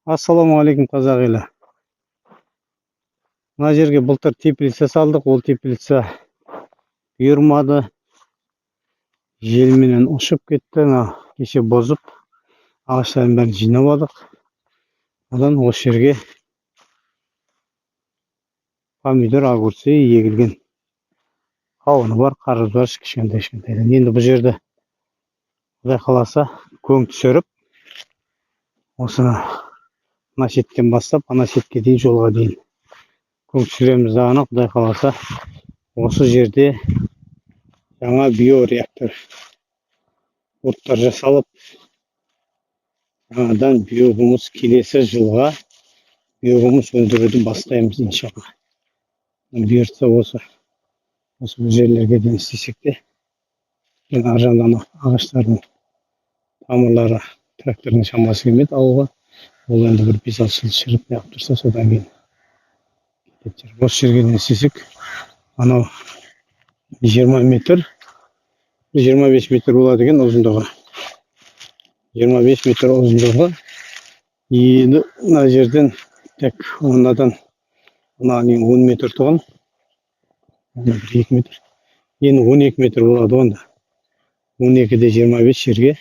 Ассалаумағалейкум, қазақ елі! Мына жерге былтыр теплица салдық. Ол теплица бұйырмады, желменен ұшып кетті. Мына кеше бұзып, ағаштардың бәрін жинап алдық. Одан осы жерге помидор, огурцы егілген, қауыны бар, қарбызы бар, кішкентай кішкентайдан. Енді бұл жерді, құдай қаласа, көң түсіріп, осыны мына шеттен бастап ана шетке дейін, жолға дейін көң түсіреміз дағыны, құдай қаласа, осы жерде жаңа биореактор оттар жасалып, жаңадан биогумус, келесі жылға биогумус өндіруді бастаймыз, иншалла. Бұйыртса, осы бұл жерлерге дейін істесек те. Енді ар жағында ана ағаштардың тамырлары, трактордың шамасы келмейді алуға. Ол енді бір 5-6 жыл шіріп, неғып тұрса, содан кейін кететін жер. Осы жерге дейін істесек, анау 20 метр, 25 метр болады екен ұзындығы, 25 метр ұзындығы. Енді мына жерден так мынадан мына дейін 10 метр тұғын, ана бір 2 метр, енді 12 метр болады. Онда 12 де 25 жерге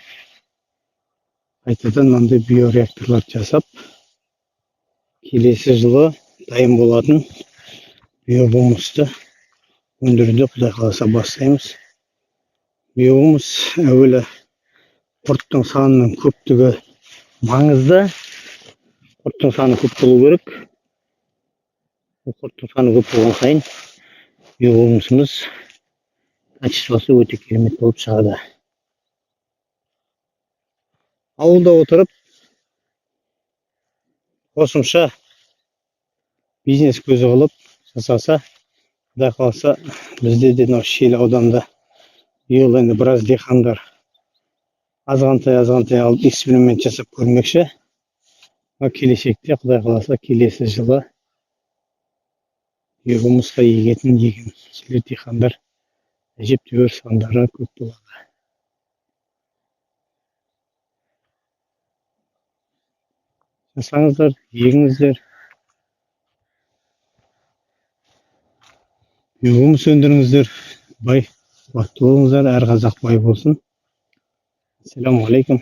қайтадан мынандай биореакторлар жасап, келесі жылы дайын болатын биогумусты өндіруді, құдай қаласа, бастаймыз. Биогумус әуелі құрттың санының көптігі маңызды. Құрттың саны көп болу керек. Ол құрттың саны көп болған сайын биогумусымыз качествосы өте керемет болып шығады. Ауылда отырып қосымша бизнес көзі қылып жасаса, құдай қаласа, бізде де мынау Шиелі ауданында биыл енді біраз диқандар азғантай азғантай алып, эксперимент жасап көрмекші. Ал келешекте, құдай қаласа, келесі жылы биогумусқа егетін егіншілер, диқандар әжептәуір сандары көп болады. Жасаңыздар, егіңіздер, биогумус өндіріңіздер, бай қуатты болыңыздар. Әр қазақ бай болсын. Ассалаумағалейкум.